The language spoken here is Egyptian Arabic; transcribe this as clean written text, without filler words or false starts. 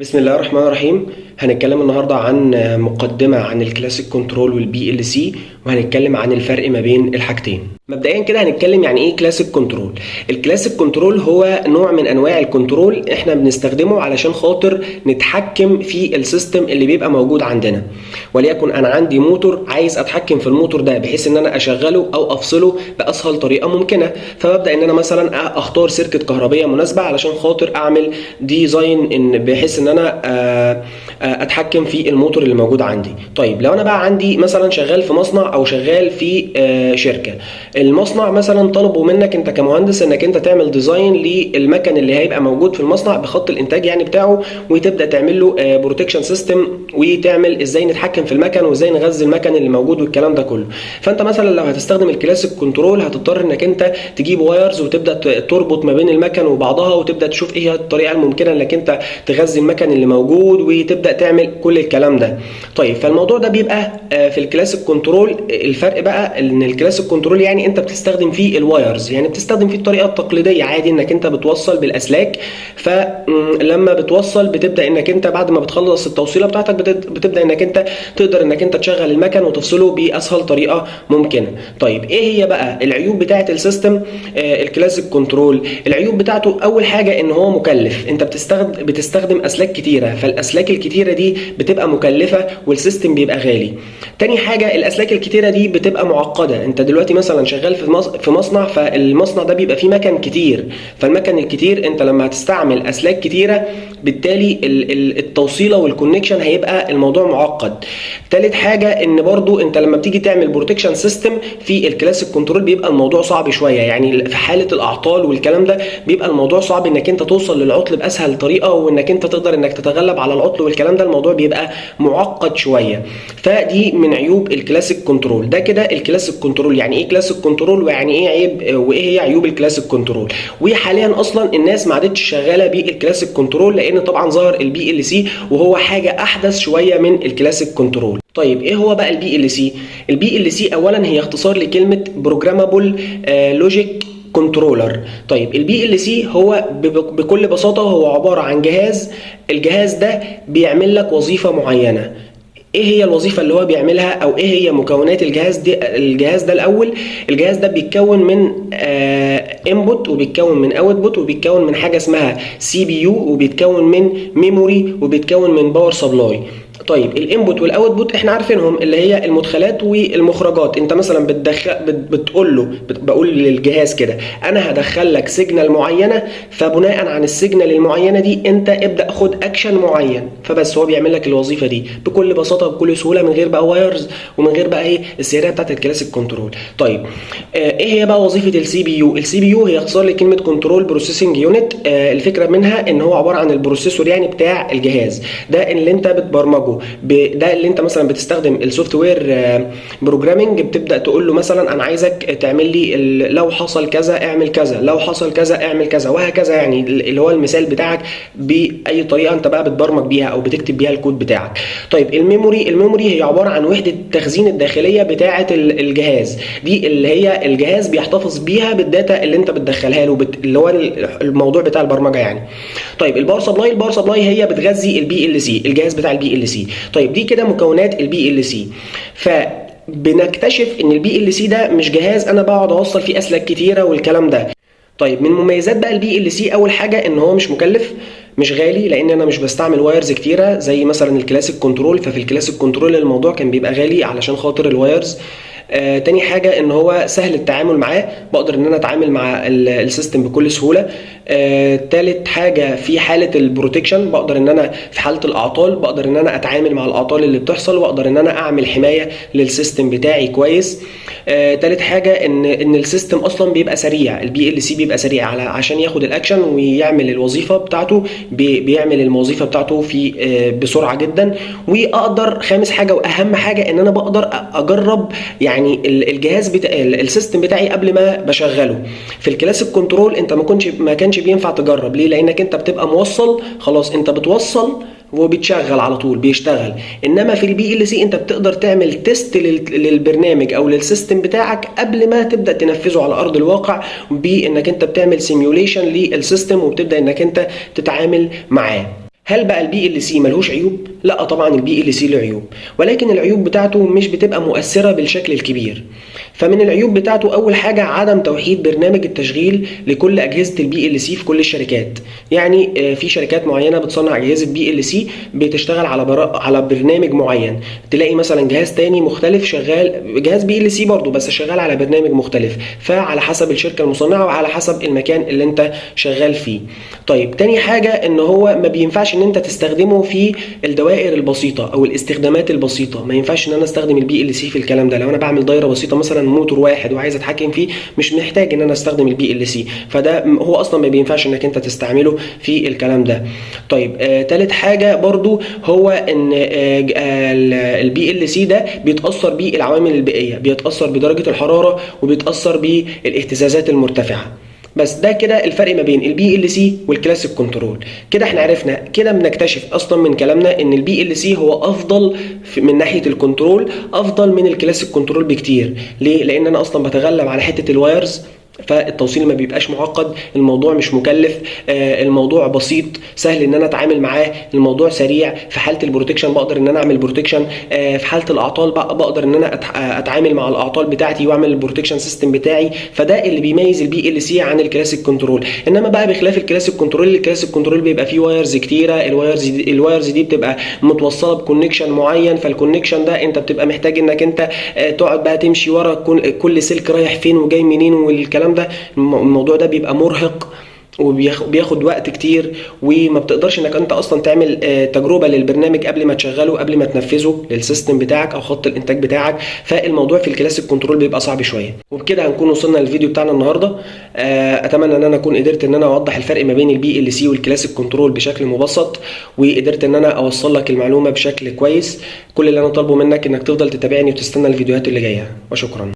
بسم الله الرحمن الرحيم. هنتكلم النهارده عن مقدمة عن ال classic control وال PLC، وهنتكلم عن الفرق ما بين الحاجتين. مبدئيا كده هنتكلم يعني ايه classic control. ال classic control هو نوع من انواع ال control احنا بنستخدمه علشان خاطر نتحكم في ال system اللي بيبقى موجود عندنا. وليكن انا عندي موتور، عايز اتحكم في الموتور ده بحيث ان انا اشغله او افصله باسهل طريقه ممكنه، فببدا ان انا مثلا اختار circuit كهربيه مناسبة علشان خاطر اعمل design ان بحيث ان انا اتحكم في الموتور اللي موجود عندي. طيب، لو انا بقى عندي مثلا شغال في مصنع او شغال في شركه، المصنع مثلا طلبوا منك انت كمهندس انك انت تعمل design للمكن اللي هيبقى موجود في المصنع بخط الانتاج يعني بتاعه، وتبدا تعمل له protection system، وتعمل ازاي نتحكم في المكن وازاي نغذي المكن اللي موجود والكلام ده كله. فانت مثلا لو هتستخدم ال classic control هتضطر انك انت تجيب wires وتبدا تربط ما بين المكن وبعضها، وتبدا تشوف ايه هي الطريقة الممكنة انك انت تغذي المكن اللي موجود، وتبدا تعمل كل الكلام ده. طيب، فالموضوع ده بيبقى في ال classic control. الفرق بقى ان ال classic control يعني انت بتستخدم فيه ال wires، يعني بتستخدم فيه الطريقة التقليدية عادي، انك انت بتوصل بالاسلاك. فلما بتوصل بتبدا انك انت بعد ما بتخلص التوصيله بتاعتك بتبدا انك انت تقدر انك انت تشغل المكن وتفصله باسهل طريقه ممكنه. طيب، ايه هي بقى العيوب بتاعه ال system ال classic control؟ العيوب بتاعته اول حاجة ان هو مكلف. انت بتستخدم اسلاك كتيره، فالاسلاك الكتيرة دي بتبقى مكلفة وال system بيبقى غالي. تاني حاجه، الاسلاك الكتيرة دي بتبقى معقده. انت دلوقتي مثلا شغال في مصنع، فالمصنع ده بيبقى فيه مكن كتير، فالمكن الكتير انت لما هتستعمل اسلاك كتيرة بالتالي التوصيله وال connection هيبقى الموضوع معقد. تالت حاجه، ان برضو انت لما بتيجي تعمل protection system في ال classic control بيبقى الموضوع صعب شويه، يعني في حاله الاعطال والكلام ده بيبقى الموضوع صعب انك انت توصل للعطل باسهل طريقه، وانك انت تقدر انك تتغلب على العطل والكلام ده، الموضوع بيبقى معقد شويه. فدي من عيوب ال classic control. ده كده ال classic control، يعني ايه classic control ويعني ايه عيب وايه هي عيوب ال classic control. وحاليا اصلا الناس ما عادتش شغالة بال classic control، لان طبعا ظهر ال PLC وهو حاجة احدث شوية من ال classic control. طيب، ايه هو بقى ال PLC؟ ال PLC اولا هي اختصار لكلمة programmable logic controller. طيب، ال PLC هو بكل بساطة هو عبارة عن جهاز، الجهاز ده بيعمل لك وظيفة معينه. ايه هي الوظيفة اللي هو بيعملها او ايه هي مكونات الجهاز دي؟ الجهاز ده الاول، الجهاز ده بيتكون من input وبيتكون من output وبيتكون من حاجة اسمها CPU وبيتكون من memory وبيتكون من power supply. طيب، ال input وال output احنا عارفينهم، اللي هي المدخلات والمخرجات. انت مثلا بتدخل بتقول له بقول للجهاز كده: انا هدخل لك signal معينه، فبناء عن ال signal المعينة دي انت ابدا خد اكشن معين. فبس هو بيعمل لك الوظيفة دي بكل بساطه، بكل سهوله، من غير بقى wires ومن غير بقى ايه السيريه بتاعت ال classic control. طيب، ايه هي بقى وظيفة ال CPU؟ ال CPU هي اختصار لكلمة control processing unit. الفكرة منها ان هو عبارة عن ال processor يعني بتاع الجهاز ده اللي انت بتبرمجه، ده اللي انت مثلا بتستخدم ال software programming، بتبدا تقول له مثلا انا عايزك تعمل لي لو حصل كذا اعمل كذا، لو حصل كذا اعمل كذا، وهكذا. يعني اللي هو المثال بتاعك باي طريقه انت بقى بتبرمج بيها او بتكتب بيها الكود بتاعك. طيب، ال memory. ال memory هي عبارة عن وحده التخزين الداخلية بتاعه الجهاز دي، اللي هي الجهاز بيحتفظ بيها بال data اللي انت بتدخلها له، اللي هو الموضوع بتاع البرمجة يعني. طيب، ال power supply. ال power supply هي بتغذي ال PLC، الجهاز بتاع ال PLC. طيب، دي كده مكونات ال PLC. فبنكتشف ان ال PLC ده مش جهاز انا بقعد اوصل فيه اسلاك كتيرة والكلام ده. طيب، من مميزات بقى ال PLC، اول حاجة ان هو مش مكلف، مش غالي، لان انا مش بستعمل wires كتيرة زي مثلا ال classic control. ففي ال classic control الموضوع كان بيبقى غالي علشان خاطر ال wires. تاني حاجة ان هو سهل التعامل معاه، بقدر ان انا اتعامل مع ال system بكل سهولة. تالت حاجة، في حالة ال protection، بقدر ان انا في حالة الاعطال بقدر ان انا اتعامل مع الاعطال اللي بتحصل، واقدر ان انا اعمل حماية لل system بتاعي كويس. تالت حاجة ان ال system اصلا بيبقى سريع، ال PLC بيبقى سريع على عشان ياخد الاكشن ويعمل الوظيفة بتاعته، بيعمل الوظيفة بتاعته في بسرعة جدا. واقدر خامس حاجة واهم حاجة ان انا بقدر اجرب يعني الجهاز بتاع ال system بتاعي قبل ما بشغله. في ال classic control انت ما كانش بينفع تجرب. ليه؟ لانك انت بتبقى موصل خلاص، انت بتوصل وبتشغل على طول بيشتغل. انما في ال PLC انت بتقدر تعمل test للبرنامج او لل system بتاعك قبل ما تبدا تنفذه على ارض الواقع، بانك انت بتعمل simulation لل system وبتبدا انك انت تتعامل معاه. هل بقى ال PLC ملهوش عيوب؟ لا طبعا، ال PLC له عيوب، ولكن العيوب بتاعته مش بتبقى مؤثرة بالشكل الكبير. فمن العيوب بتاعته اول حاجة عدم توحيد برنامج التشغيل لكل اجهزة ال PLC في كل الشركات. يعني في شركات معينة بتصنع اجهزة PLC بتشتغل على برنامج معين، تلاقي مثلا جهاز تاني مختلف شغال جهاز PLC برضه بس شغال على برنامج مختلف، فعلى حسب الشركة المصنعة وعلى حسب المكان اللي انت شغال فيه. طيب، تاني حاجة ان هو ما بينفعش ان انت تستخدمه في الدوائر البسيطة او الاستخدامات البسيطه. ما ينفعش ان انا استخدم ال PLC في الكلام ده. لو انا بعمل دايرة بسيطه، مثلا موتور واحد وعايز اتحكم فيه، مش محتاج ان انا استخدم ال PLC، فده هو اصلا ما بينفعش انك انت تستعمله في الكلام ده. طيب، تالت حاجة برضو هو ان ال PLC ده بيتاثر بالعوامل البيئيه، بيتاثر بدرجة الحرارة وبيتاثر بالاهتزازات المرتفعه. بس ده كده الفرق ما بين ال PLC وال classic control. كده احنا عرفنا، كده بنكتشف اصلا من كلامنا ان ال PLC هو افضل من ناحية ال control، افضل من ال classic control بكتير. ليه؟ لان انا اصلا بتغلب على حتة ال wires، فالتوصيل ما بيبقاش معقد، الموضوع مش مكلف، الموضوع بسيط، سهل ان انا اتعامل معاه، الموضوع سريع. في حاله ال protection بقدر ان انا اعمل protection، في حاله الاعطال بقدر ان انا اتعامل مع الاعطال بتاعتي واعمل ال protection system بتاعي. فده اللي بيميز ال PLC عن ال classic control. انما بقى بخلاف ال classic control، ال classic control بيبقى فيه wires كتيره، ال wires دي بتبقى متوصله ب connection معين، فال connection ده انت بتبقى محتاج انك انت تقعد بقى تمشي ورا كل سلك رايح فين وجاي منين والكلام ده. الموضوع ده بيبقى مرهق وبياخد وقت كتير، وما بتقدرش انك انت اصلا تعمل تجربه للبرنامج قبل ما تشغله، قبل ما تنفذه لل system بتاعك او خط الانتاج بتاعك. فالموضوع في ال classic control بيبقى صعب شويه. وبكده هنكون وصلنا للفيديو بتاعنا النهارده. اتمنى ان انا اكون قدرت ان انا اوضح الفرق ما بين ال PLC وال classic control بشكل مبسط، وقدرت ان انا اوصل لك المعلومة بشكل كويس. كل اللي انا طالبه منك انك تفضل تتابعني وتستنى الفيديوهات اللي جايه، وشكرا.